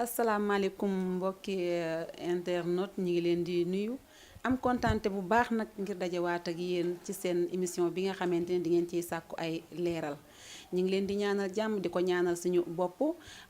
asalaamaaleykum mbokki internet ñi ngi leen di nuyu am kontante bu baax nag ngir dajewaat ak yéen ci seen émission bi nga xamante ne di ngeen ciy sàkku ay leeral ñi ngi leen di ñaanal jàmm di ko ñaanal suñu bopp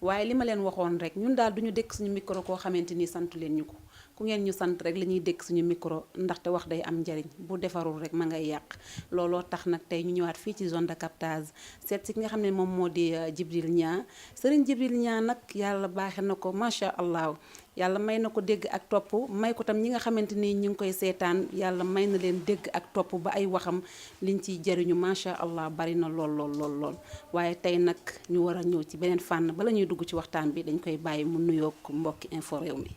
waaye li ma leen waxoon rek ñun daal duñu dékk suñu micro koo xamante ni santu leen ñu ko ku ngeen ñu sant rek la ñuy dékk suñu micro ndaxte wax day am njariñ bu defarul rek ma ngay yàq looloo tax nag tey ñu ñëwaat fii ci zone de captage seet si ki nga xam ne moom moo di Djibril Niang Serigne Djibril Niang nag yàlla baaxe na ko macha allah yàlla may na ko dégg ak topp may ko tam ñi nga xamante ni ñu ngi koy seetaan yàlla may na leen dégg ak topp ba ay waxam liñ ciy jariñu macha allah bari na lool waaye tey nag ñu war a ñëw ci beneen fànn bala ñuy dugg ci waxtaan bi dañ koy bàyyi mu nuyoog mbokki info réew mi.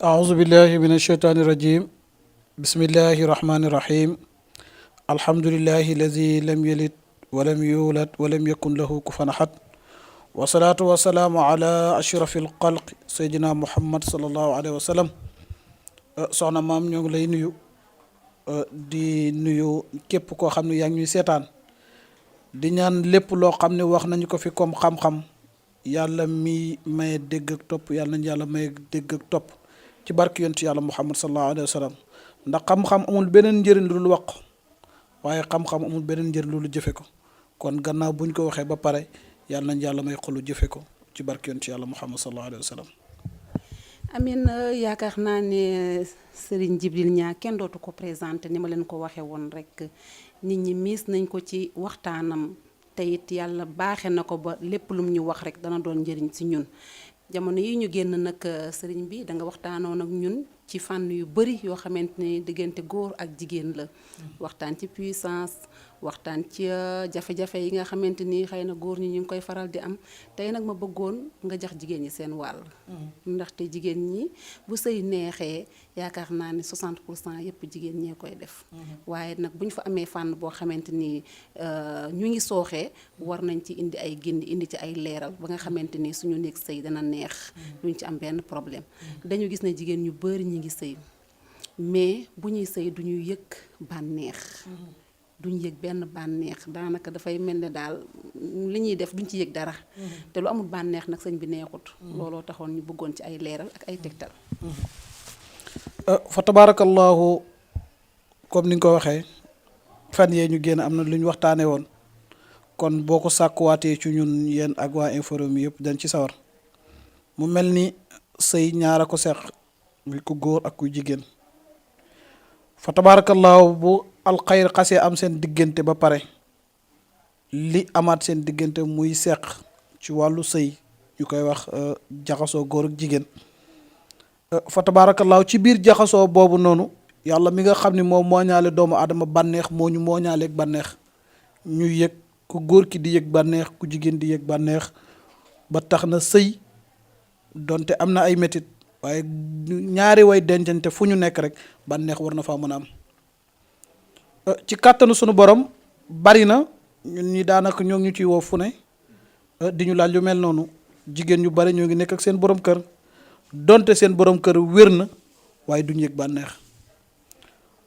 أعوذ بالله من الشيطان الرجيم بسم الله الرحمن الرحيم الحمد لله الذي لم يلد ولم يولد ولم يكن له كفوا أحد والصلاة والسلام على أشرف الخلق سيدنا محمد صلى الله عليه وسلم soxna maam ñoo ngi lay nuyu di nuyu képp koo xam ne yaa ngi ñuy seetaan di ñaan lépp loo xam ne wax nañu ko fi comme xam-xam yàlla mi maye dégg ak topp yàlla nañu yàlla maye dégg ak topp ci barki yontu yàlla muhammad sallallahu alayhi wa sallam ndax xam-xam amul beneen njëriñ lu dul wax waaye xam-xam amul beneen njëriñ lu dul jëfe ko kon gannaaw buñ ko waxee ba pare yàlla nañ yàlla may xolu jëfe ko ci barki yontu yàlla muhammad sallallahu alayhi wa sallam. amin yaakaar naa ne Serigne Djibril Niang kenn dootu ko présenté ni ma leen ko waxee woon rek nit ñi miis nañ ko ci waxtaanam te it yàlla baaxe na ko ba lépp lum ñu wax rek dana doon njëriñ si ñun. jamono yi ñu génn nag sëriñ bi da nga waxtaanoon ak ñun ci fànn yu bari yoo xamante ne diggante góor ak jigéen la waxtaan ci puissance waxtaan ci jafe-jafe yi nga xamante ni xëy na góor ñi ñu ngi koy faral di am tey nag ma bëggoon nga jox jigéen ñi seen wàll ndaxte jigéen ñi bu sëy neexee yaakaar naa ne 60% yëpp jigéen ñee koy def waaye nag bu ñu fa amee fànn boo xamante ni ñu ngi sooxee war nañ ci indi ay gindi indi ci ay leeral ba nga xamante ni suñu néeg sëy dana neex duñ ci am benn problème dañu gis ne jigéen ñu bari ñi ngi sëy mais bu ñuy sëy duñu yëg bànneex duñ yëg benn bànneex daanaka dafay mel ne daal li ñuy def duñ ci yëg dara te lu amul bànneex nag sëñ bi neexut looloo taxoon ñu bëggoon ci ay leeral ak ay tegtal fa tabarakallahu comme ni nga ko waxee fan yee ñu génn am na lu ñu waxtaanee woon kon boo ko sàkkuwaatee ci ñun yéen ak waa Infos Rewmi yëpp dañ ci sawar mu mel ni sëy ñaara ko seq muy ku góor ak ku jigéen fa tabarakallahu bu alxayr xasee am seen diggante ba pare li amaat seen diggante muy seq ci wàllu sëy ñu koy wax jaxasoo góor ak jigéen fa tabaarakallaahu ci biir jaxasoo boobu noonu yàlla mi nga xam ne moom mooñaale doomu aadama bànneex moo ñu mooñaaleeg bànneex ñu yëg ku góor ki di yëg bànneex ku jigéen di yëg bànneex ba tax na sëy donte am na ay métit waaye ñaari way dencante fu ñu nekk rek bànneex war na faa mën a am ci kàttanu sunu borom bari na ñun ñi daanaka ñoo ngi ñu ciy woo fu ne di ñu laaj lu mel noonu jigéen ñu bari ñoo ngi nekk ak seen borom kër donte seen borom kër wér na waaye duñu yëg bànneex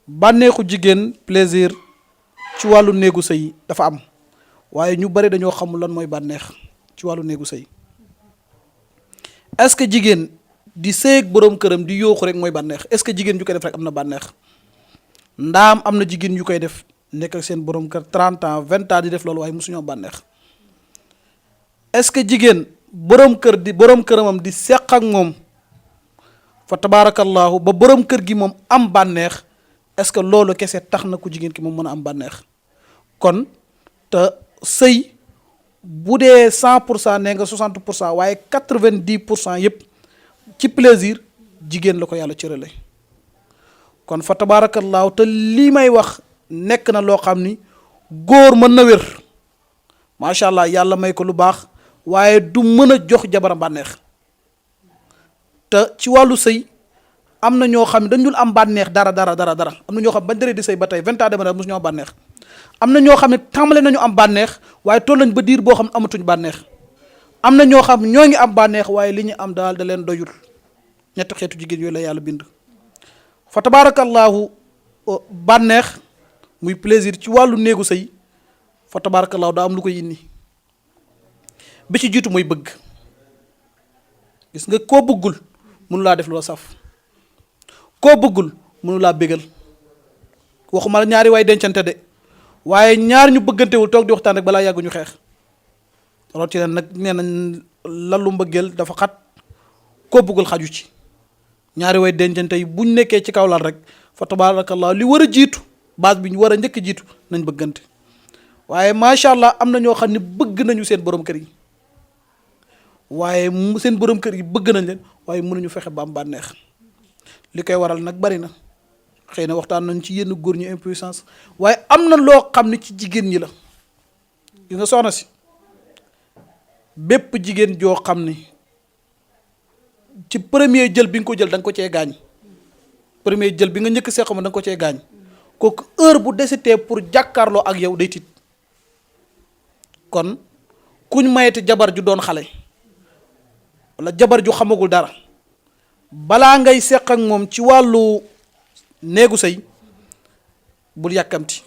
bànneexu jigéen plaisir ci wàllu néegu sëy dafa am waaye ñu bari dañoo xamul lan mooy bànneex ci wàllu néegu sëy est-ce que jigéen di sëy ak borom këram di yooxu rek mooy bànneex est-ce que jigéen ju koy def rek am na bànneex ndaam am na jigéen yu koy def nekk ak seen borom kër 30 ans 20 ans di def loolu waaye mosuñoo bànneex est-ce que jigéen borom kër di borom këramam di seq ak moom fa tabaarakallaahu ba borom kër gi moom am bànneex est-ce que loolu kese tax na ku jigéen ki moom mën a am bànneex kon te sëy bu dee 100% nee nga 60% waaye 90% yëpp ci plaisir jigéen la ko yàlla cërale kon fa tabaarakallaahu te lii may wax nekk na loo xam ni góor mën na wér macha allah yàlla may ko lu baax waaye du mën a jox jabaram bànneex te ci wàllu sëy am na ñoo xam ne dañ dul am bànneex dara am na ñoo xam bañ dëree di sëy ba tey 20 ans dema mosu ñoo am bànneex am na ñoo xam ne tàmbale nañu am bànneex waaye toll nañ ba diir boo xam ne amatuñ bànneex am na ñoo xam ñoo ngi am bànneex waaye li ñu am daal da leen doyul ñetti xeetu jigéen yooyu la yàlla bind fa tabaarakallaahu bànneex muy plaisir ci wàllu néegu sëy fa tabaarakallaahu daa am lu koy indi bi ci jiitu mooy bëgg gis nga koo bëggul mënu laa def loo saf, koo bëggul mënu laa bégal. waxuma la ñaari waay dencante de waaye ñaar ñu bëggantewul toog di waxtaan rek balaa yàgg ñu xeex. rawatina nag nee nañ lalu mbëggeel dafa xat, koo bëggul xaju ci. ñaari way dencante yi buñ nekkee ci kaw lal rek fa tabarakallah li war a jiitu base bi ñu war a njëkk jiitu nañ bëggante. waaye macha allah am na ñoo xam ne bëgg nañu seen borom kër yi, waaye seen borom kër yi bëgg nañ leen waaye mënuñu fexe ba am bànneex. li koy waral nag bari na, xëy na waxtaan nañ ci yenn góor ñu impuissance, waaye am na loo xam ne ci jigéen ñi la. gis nga soxna si, bépp jigéen joo xam ne ci premier jël bi nga ko jël da nga ko cee gaañ, premier jël bi nga njëkk see xam da nga ko cee gaañ, kooku heure bu desitee pour jàkkaarloo ak yow day tiit. kon kuñ mayeti jabar ju doon xale wala jabar ju xamagul dara, balaa ngay seq ak moom ci wàllu néegu sëy bul yàkkamti,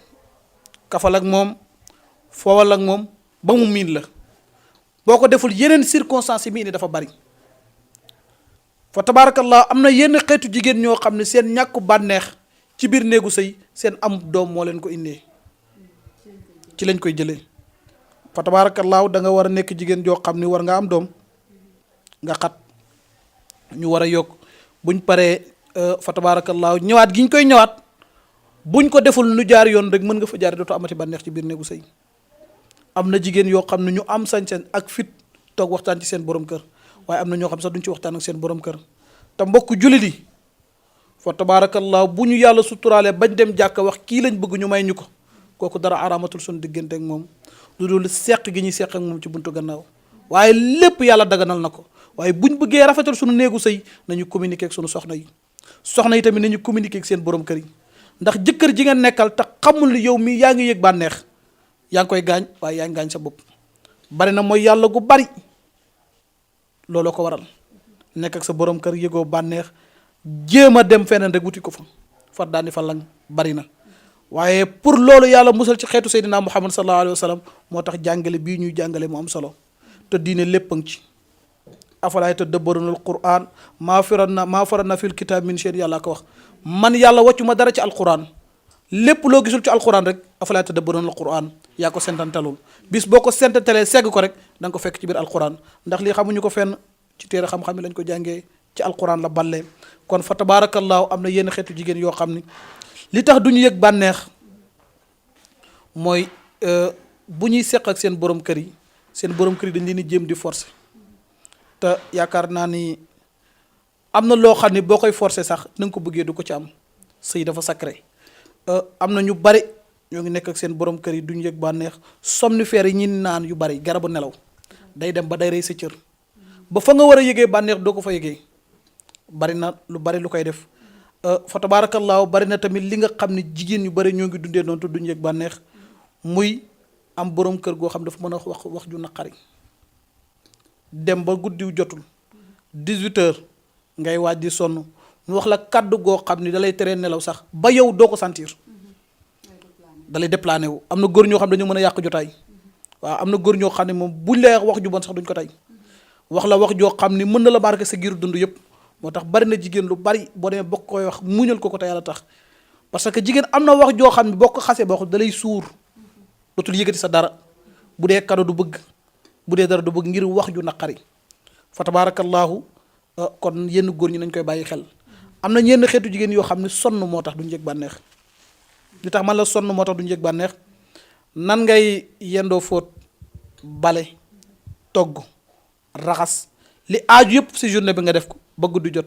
kafal ak moom, foowal ak moom ba mu miin la. boo ko deful yeneen circonstances yi mi indi dafa bari. fa tabarakallah am na yenn xeetu jigéen ñoo xam ne seen ñàkku bànneex ci biir néegu sëy seen am doom moo leen ko indee, ci lañ koy jëlee. fa tabarakallah da nga war a nekk jigéen joo xam ni war nga am doom nga xat, ñu war a yokk buñ paree fa tabarakallah ñëwaat gi ñu koy ñëwaat buñ ko deful nu jaar yoon rek mën nga fa jaar dootoo amati bànneex ci biir néegu sëy. am na jigéen yoo xam ne ñu am sañ-sañ ak fit toog waxtaan ci seen borom kër, waaye am na ñoo xam sax duñ ci waxtaan ak seen borom kër. te mbokk jullit yi fa tabarakallah bu ñu yàlla suturaalee bañ dem jàkka wax kii lañ bëgg ñu may ñu ko, kooku dara araamatul suñu diggante ak moom lu dul seq gi ñuy seq ak moom ci buntu gannaaw. waaye lépp yàlla daganal na ko, waaye buñ bëggee rafetal suñu néegu sëy nañu communiquer ak suñu soxna yi. soxna yi tamit nañu communiquer ak seen borom kër yi, ndax jëkkër ji nga nekkal te xamul ni yow mi yaa ngi yëg bànneex yaa ngi koy gaañ, waaye yaa ngi gaañ sa bopp. bari na mooy yàlla gu bari looloo ko waral, nekk ak sa borom kër yëgoo bànneex jéem a dem feneen rek wuti ko fa far daani fa lang bari na. waaye pour loolu yàlla musal ci xeetu Seydina Muhammad sallallahu alayhi wa sallam moo tax jàngale bii ñuy jàngale mu am solo. te diine lépp a ngi ci. afalaa yatadabbaruuna al-Qur'aan maa faratnaa fil kitaab min shay, yàlla ko wax. man yàlla wàccu ma dara ci alquran, lépp loo gisul ci alquran rek afalaa yatadabbaruuna al-Qur'aan yaa ko sentantalul. bis boo ko sentantalee segg ko rek da nga ko fekk ci biir alquran, ndax lii xamuñu ko fenn ci téere xam-xam yi lañ ko jàngee, ci alquran la ballee. kon fa tabaarakallaahu am na yenn xeetu jigéen yoo xam ni li tax du ñu yëg bànneex mooy bu ñuy seq ak seen borom kër yi, seen borom kër yi dañ leen di jéem di forcer. te yaakaar naa ni am na loo xam ne boo koy forcer sax na nga ko bëggee du ko ci am. sëy dafa sacré. am na ñu bari ñoo ngi nekk ak seen borom kër yi duñu yëg bànneex. somnifères yi ñi naan yu bari garabu nelaw day dem ba day rey sa cër ba fa nga war a yëgee bànneex doo ko fa yëgee. bari na lu bari lu koy def. fa tabaarakallaahu bari na tamit li nga xam ne jigéen yu bari ñoo ngi dundee noonu te duñu yëg bànneex muy am borom kër goo xam dafa mën a wax ju naqari. dem ba guddi jotul 18h ngay waaj di sonn mu wax la kàddu goo xam ni dalay teree nelaw sax ba yow doo ko sentir dalay déplané wu. am na góor ñoo xam dañoo mën a yàq jotaay. waaw am na góor ñoo xam ne moom buñ lay wax ju bon sax duñ ko tey wax la wax joo xam ni mën na la marqué sa giiru dund yëpp. moo tax bari na jigéen lu bari boo demee bokk koy wax muñal ko te yàlla tax, parce que jigéen am na wax joo xam ne boo ko xasee boo ko dalay suur dootul yëgati sa dara. bu dee kado du bëgg, bu dee dara du bëgg ngir wax ju naqari. fa tabaarakallaahu kon yenn góor ñi nañ koy bàyyi xel. am na yenn xeetu jigéen yoo xam ne sonn moo tax duñu yëg bànneex. li tax man la sonn moo tax duñu yëg bànneex, nan ngay yendoo fóot bale togg raxas li aaju yëpp si journée bi nga def ko ba guddi jot.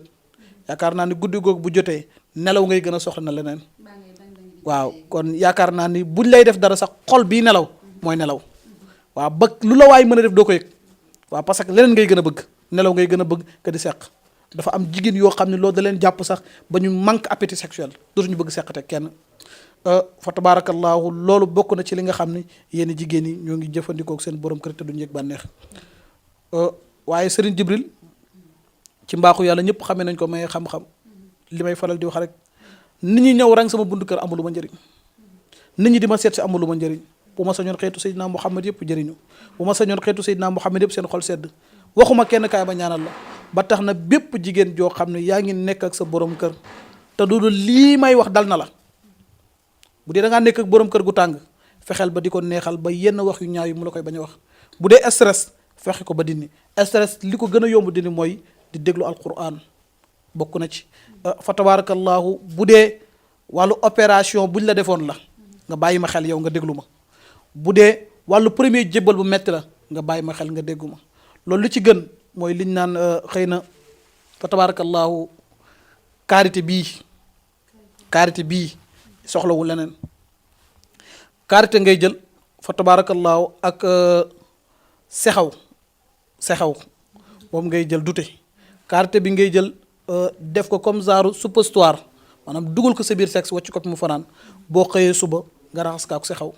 yaakaar naa ni guddi googu bu jotee nelaw ngay gën a soxla na leneen. waaw kon yaakaar naa ni buñ lay def dara sax xol bii nelaw mooy nelaw. waaw ba lu la waay mën a def doo ko yëg. waaw parce que leneen ngay gën a bëgg, nelaw ngay gën a bëgg que di seq. dafa am jigéen yoo xam ne loolu da leen jàpp sax ba ñu manque appétit sexuel dootuñu bëgg seqate kenn. fa tabaarakallaahu loolu bokk na ci li nga xam ne yenn jigéen yi ñoo ngi jëfandikoo ak seen borom kër te duñu yëg bànneex. waaye Serigne Jibril ci mbaaxu yàlla ñëpp xamee nañ ko may xam-xam. li may faral di wax rek nit ñi ñëw rang sama buntu kër amul lu ma njëriñ. nit ñi di ma seet si amul lu ma njëriñ. bu ma sañoon xeetu Seydina Muhammad yëpp jëriñu, bu ma sañoon xeetu Seydina Muhammad yëpp seen xol sedd. waxuma kenn kaay ba ñaanal la ba tax na bépp jigéen joo xam ne yaa ngi nekk ak sa borom kër te du lii may wax dal na la bu dee da ngaa nekk ak borom kër gu tàng fexeel ba di ko neexal ba yenn wax yu ñaaw yi mu la koy bañ a wax. bu dee stress fexe ko ba dindi stress li ko gën a yomb dindi mooy di déglu alquran bokk na ci. fa tabarakallahu bu dee wàllu opération buñ la defoon la nga bàyyi ma xel yow nga déglu ma bu dee wàllu premier jébbal bu metti la nga bàyyi ma xel nga déggu ma loolu li ci gën mooy liñ naan xëy na fa tabarakallahu karité bii soxlawu leneen karité ngay jël fa tabarakallahu ak sexaw moom ngay jël dute karité bi ngay jël def ko comme genre suppositoire maanaam dugal ko sa biir sexe wàcc ko mu fanaan boo xëyee suba nga raxas kaak sexaw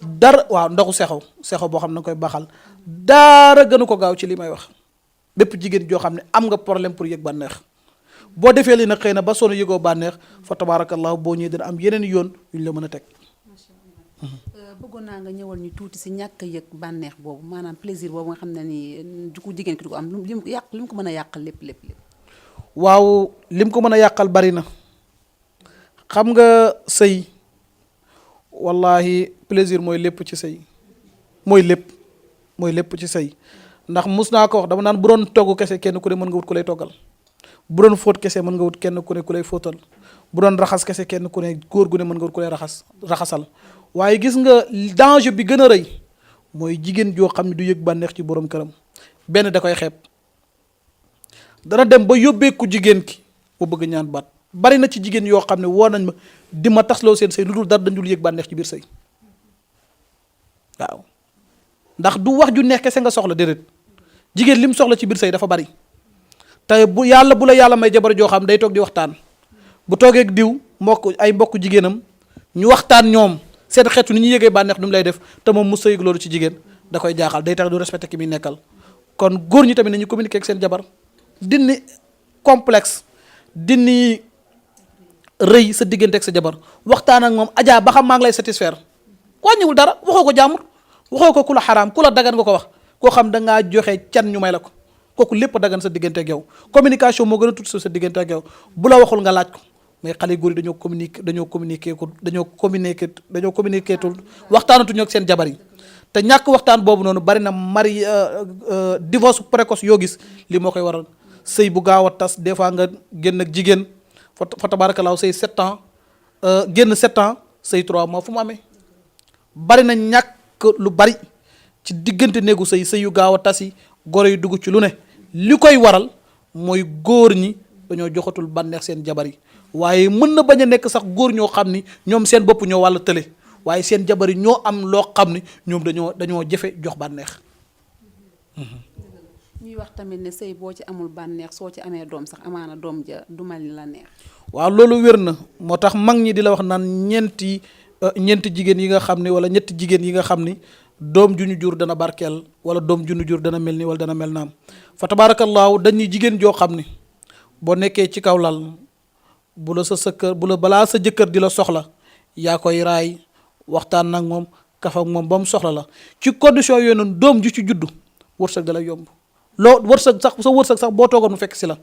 dara waaw ndoxu sexaw boo xam ne nga koy baxal dara gënu ko gaaw ci li may wax bépp jigéen joo xam ne am nga problème pour yëg bànneex boo defee li nag xëy na ba sonn yëgoo bànneex fa tabarakallahu boo ñëwee dina am yeneen yoon yu ñu la mën a teg. bëggoon naa nga ñëwal ñu tuuti si ñàkk a yëg bànneex boobu maanaam plaisir boobu nga xam ne ni ku jigéen ki du ko am li mu ko mën a yàqal lépp. waaw lim ko mën a yàqal bari na xam nga sëy wallahi plaisir mooy lépp ci sëy mooy lépp ci sëy ndax mus naa ko wax dama naan bu doon togg kese kenn ku ne mën nga wut ku lay toggal bu doon fóot kese mën nga wut kenn ku ne ku lay fóotal bu doon raxas kese kenn ku ne góor gu ne mën nga wut ku lay raxasal waaye gis nga danger bi gën a rëy mooy jigéen joo xam ne du yëg bànneex ci borom këram benn da koy xeeb dana dem ba yóbbeeku jigéen ki mu bëgg ñaan baat bari na ci jigéen yoo xam ne woo nañ ma di ma tasloo seen sëy lu dul dara dañ dul yëg bànneex ci biir sëy waaw ndax du wax ju neex kese nga soxla déedéet jigéen lim soxla ci biir sëy dafa bari te bu la yàlla may jabar joo xam day toog di waxtaan bu toogee ak diw mbokk jigéenam ñu waxtaan ñoom seen xeetu ni ñu yëgee bànneex nu mu lay def te moom mu sëy loolu ci jigéen da koy jaaxal day tax du respecté ki muy nekkal kon góor ñi tamit nañu communiquer ak seen jabar dindi complexe dindi rëy sa diggante ak sa jabar waxtaan ak moom ajaa ba xam maa ngi lay satisfaire wàññiwul dara waxoo ko jàmbur waxoo ko ku la xaraam ku la dagan nga ko wax koo xam da ngaa joxe can ñu may la ko kooku lépp dagan sa diggante ak yow communication moo gën a tuuti sa diggante ak yow bu la waxul nga laaj ko mais xale góor yi dañoo communiquer tul waxtaanatuñu ak seen jabar yi te ñàkk waxtaan boobu noonu bari na divorce précoce yoo gis li moo koy waral sëy bu gaaw a tas des fois nga génn ak jigéen fa tabarakalaaw sëy 7 ans génn 7 ans sëy 3 mois fu mu amee bari na ñàkk lu bari ci diggante néegu sëy yu gaaw a tas yi goro yi dugg ci lu ne li koy waral mooy góor ñi dañoo joxatul bànneex seen jabar yi waaye mën na bañ a nekk sax góor ñoo xam ni ñoom seen bopp ñoo wàll tële waaye seen jabar yi ñoo am loo xam ni ñoom dañoo jëfe jox bànneex. ñuy wax tamit ne sëy boo ci amul bànneex soo ci amee doom sax amaana doom ja du mel ni la neex. waaw loolu wér na moo tax mag ñi di la wax naan ñeenti jigéen yi nga xam ni wala ñetti jigéen yi nga xam ni doom ju ñu jur dana barkeel wala doom ju ñu jur dana mel ni wala dana mel naam fa tabaarakallaahu dañuy jigéen joo xam ni boo nekkee ci kaw lal bu la balaa sa jëkkër di la soxla yaa koy raay waxtaan nag moom kaf ak moom ba mu soxla la ci condition yooyu noonu doom ju ci juddu wërsëg da lay yomb wërsëg sax boo toogoon mu fekk si la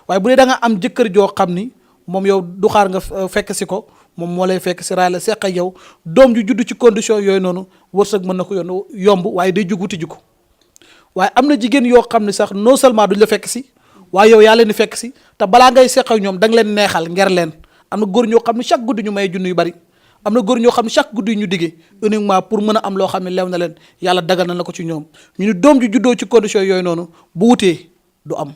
waaye bu dee da nga am jëkkër joo xam ni moom yow du xaar nga fekk si ko moom moo lay fekk si raay la seq ak yow doom ju juddu ci condition yooyu noonu wërsëg mën na ko yomb waaye day jug wuti ji ko waaye am na jigéen yoo xam ne sax non seulement duñ la fekk si waaye yow yaa leen di fekk si te balaa ngay seq ak ñoom da nga leen neexal nger leen am na góor ñoo xam ne chaque guddi ñu may junni yu bari am na góor ñoo xam ne chaque guddi ñu diggee uniquement pour mën a am loo xam ne lew na leen yàlla dagal na la ko ci ñoom ñu ni doom ju juddoo ci condition yooyu noonu bu wutee du am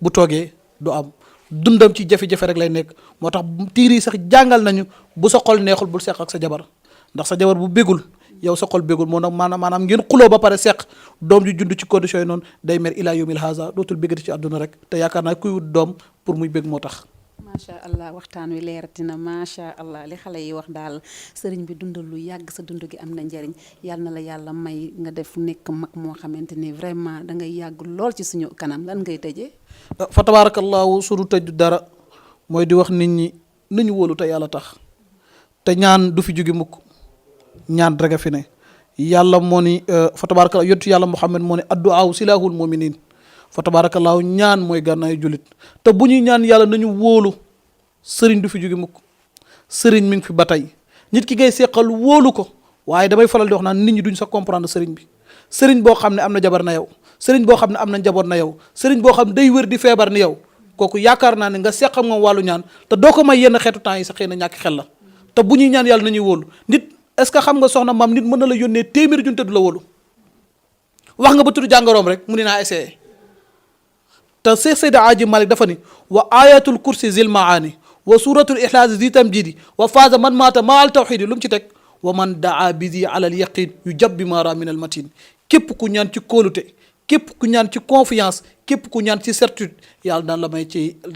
bu toogee du am dundam ci jafe-jafe rek lay nekk moo tax tiir yi sax jàngal nañu bu sa xol neexul bul seq ak sa jabar ndax sa jabar bu bégul yow sa xol bégul moo nag maanaam ngeen xuloo ba pare seq doom ju jund ci condition yi noonu day mer ilaa yawmil haza dootul béggati ci àdduna rek te yaakaar naa kuy wut doom pour muy bég moo tax. macha allah waxtaan wi leerati na macha allah li xale yi wax daal sëriñ bi dundal lu yàgg sa dund gi am na njariñ yal na la yàlla may nga def nekk mag moo xamante ni vraiment da ngay yàgg lool ci suñu kanam lan ngay tëjee. fa tabaarakallaahu suñu tëj dara mooy di wax nit ñi nañu wóolu te yàlla tax te ñaan du fi jóge mukk ñaan rek a fi ne yàlla moo ni fa tabaarakallaahu yottu yàlla Muhammad moo ne addu'aa silaahul mu'miniin fa tabaarakallaahu ñaan mooy gànnaayu jullit te bu ñuy ñaan yàlla nañu wóolu sëriñ du fi jóge mukk sëriñ mi ngi fi ba tey nit ki ngay seqal wóolu ko waaye damay faral di wax naan nit ñi duñ sa comprendre sëriñ bi sëriñ boo xam ne am na jabar na yow sëriñ boo xam ne am na njaboot na yow sëriñ boo xam ne day wér di feebar ni yow kooku yaakaar naa ne nga seqal moom wàllu ñaan te doo ko may yenn xeetu temps yi sax xëy na ñàkk xel la te bu ñuy ñaan yàlla nañuy wóolu nit est-ce que xam nga soxna maam nit mën na la yónnee téeméeri junte du la wóolu wax nga ba tudd jàngoroom rek mu ne naa essayé te Seex Seydi Aji Malik dafa ni wa ayatul kursi zil maani wa suratul ixlaasi zi tamjidi wa faaza man maata ma al tawxidi lu mu ci teg wa man daa bi di alal yaqin yu jab bi maara min al matin képp ku ñaan ci kóolute képp ku ñaan ci confiance képp ku ñaan ci certitude yàlla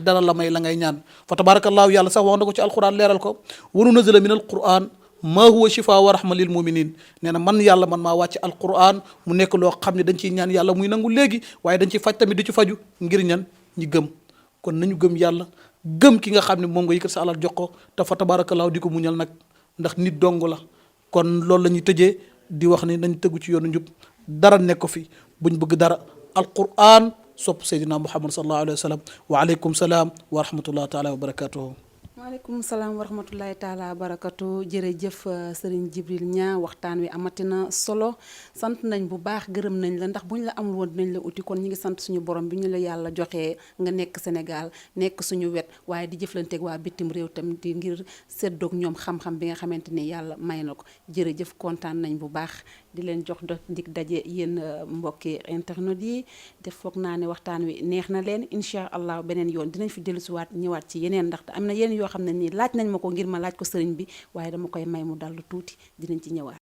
dana la may la ngay ñaan fa tabarakallahu yàlla sax wax na ko ci alquran leeral ko wa nunazila min alquran ma huwa shifa wa rahma lil muminin nee na man yàlla man maa wàcc alquran mu nekk loo xam ne dañ ciy ñaan yàlla muy nangu léegi waaye dañ ciy faj tamit di ci faju ngir ñan ñi gëm kon nañu gëm yàlla gëm ki nga xam ne moom nga yëkkat sa alal jox ko te fa tabarakallahu di ko muñal nag ndax nit dong la kon loolu la ñuy tëjee di wax ni nañ tëggu ci yoonu njub dara nekk ko fi buñ bëgg dara alquran sopp seydina muhammad sallallahu alayhi wa sallam wa aleykum salaam wa rahmatullahi taala wa barakatuhu waaleykum salaam wa rahmatullahi taala wa barakatu jërëjëf sëriñ Djibril Niang waxtaan wi amatina solo sant nañ bu baax gërëm nañ la ndax bu ñu la amul woon dinañ la uti kon ñi ngi sant suñu borom bi ñu la yàlla joxee nga nekk Sénégal nekk suñu wet waaye di jëflanteeg waa bitim réew tam di ngir seddoog ñoom xam-xam bi nga xamante ni yàlla may na ko jërëjëf kontaan nañ bu baax di leen jox ndig daje yéen mbokki internet yi def foog naa ne waxtaan wi neex na leen incha allah beneen yoon dinañ fi dellusiwaat ñëwaat ci yeneen ndaxte am na yeneen yoo xam ne nii laaj nañ ma ko ngir ma laaj ko sëriñ bi waaye dama koy may mu dallu tuuti dinañ ci ñëwaat